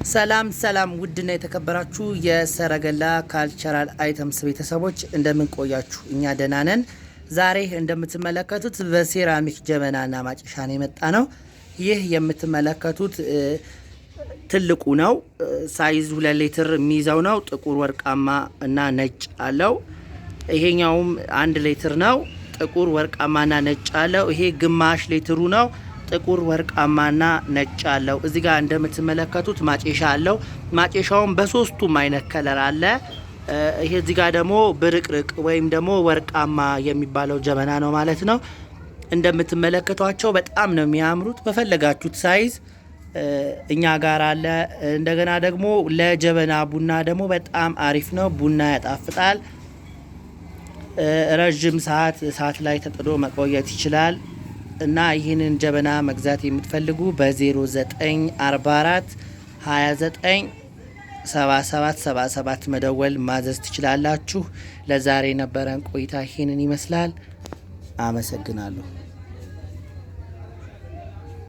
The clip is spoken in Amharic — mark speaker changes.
Speaker 1: ሰላም ሰላም፣ ውድና የተከበራችሁ የሰረገላ Cultural Items ቤተሰቦች፣ እንደምን ቆያችሁ? እኛ ደህና ነን። ዛሬ እንደምትመለከቱት በሴራሚክ ጀበናና ማጨሻ ነው የመጣነው። ይህ የምትመለከቱት ትልቁ ነው። Size 2 ሊትር የሚይዘው ነው። ጥቁር፣ ወርቃማ እና ነጭ አለው። ይሄኛውም 1 ሊትር ነው። ጥቁር፣ ወርቃማና ነጭ አለው። ይሄ ግማሽ ሊትሩ ነው። ጥቁር፣ ወርቃማና ነጭ አለው። እዚህ ጋር እንደምትመለከቱት ማጨሻ አለው። ማጨሻውም በሶስቱም አይነት color አለ። ይሄ እዚህ ጋር ደግሞ ብርቅርቅ ወይም ደግሞ ወርቃማ የሚባለው ጀበና ነው ማለት ነው። እንደምትመለከቷቸው በጣም ነው የሚያምሩት። በፈለጋችሁት size እኛ ጋር አለ። እንደገና ደግሞ ለጀበና ቡና ደግሞ በጣም አሪፍ ነው። ቡና ያጣፍጣል። ረዥም ሰዓት እሳት ላይ ተጥዶ መቆየት ይችላል። እና ይህንን ጀበና መግዛት የምትፈልጉ በ0944 29 77 77 መደወል፣ ማዘዝ ትችላላችሁ። ለዛሬ የነበረን ቆይታ ይህንን ይመስላል። አመሰግናለሁ።